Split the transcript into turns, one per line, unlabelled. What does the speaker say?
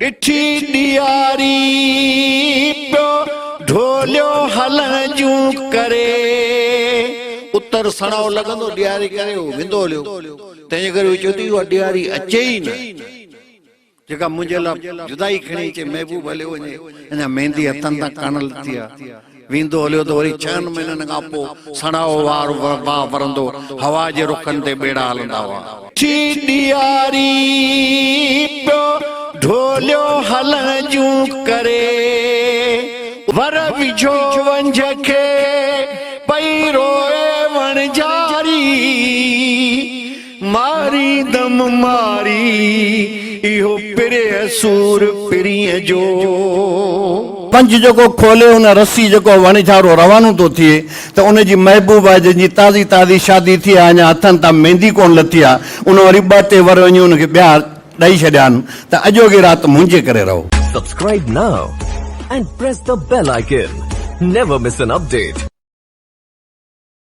ڏٺي ڏياري پيو ڍوليو هلڻ جون ڪري. اتر سڻائو لڳندو ڏياري ڪري هو ويندو هليو. تنهنجي ڪري هو چيو ته اها ڏياري اچي ئي نه جيڪا منهنجي لاء جدائي کڻي اچي محبوب هليو وڃي اڃا ميندي هٿن تان ڪانه لٿي آ. ويندو هليو ته وري ڇهن مهينن کان پوء سڻائو وار واء ورندو، هوا جي رخن تي ٻيڙا هلندا هئا. ٿي ڏياري پيو ڍوليو هلڻ جون ڪري. ور وجهو ونجهه کي پئي روئي وڻجاري. ماريندم ماري اهو پرينء سور پرينء جو.
پنج جيڪو کولي ان رسي جيڪو وڻجارو روانو ٿو ٿئي ته ان جي محبوبه جنهن جي تازي تازي شادي ٿي آهي اڃا هٿن تان ميندي ڪونه لٿي آهي ان وري ٻه ٽي ور وڃي ان کي ٻيا ڏئي ڇڏيا آهن ته اڄوڪي رات منهنجي ڪري رهو.
Subscribe now and press the bell icon. Never miss an update.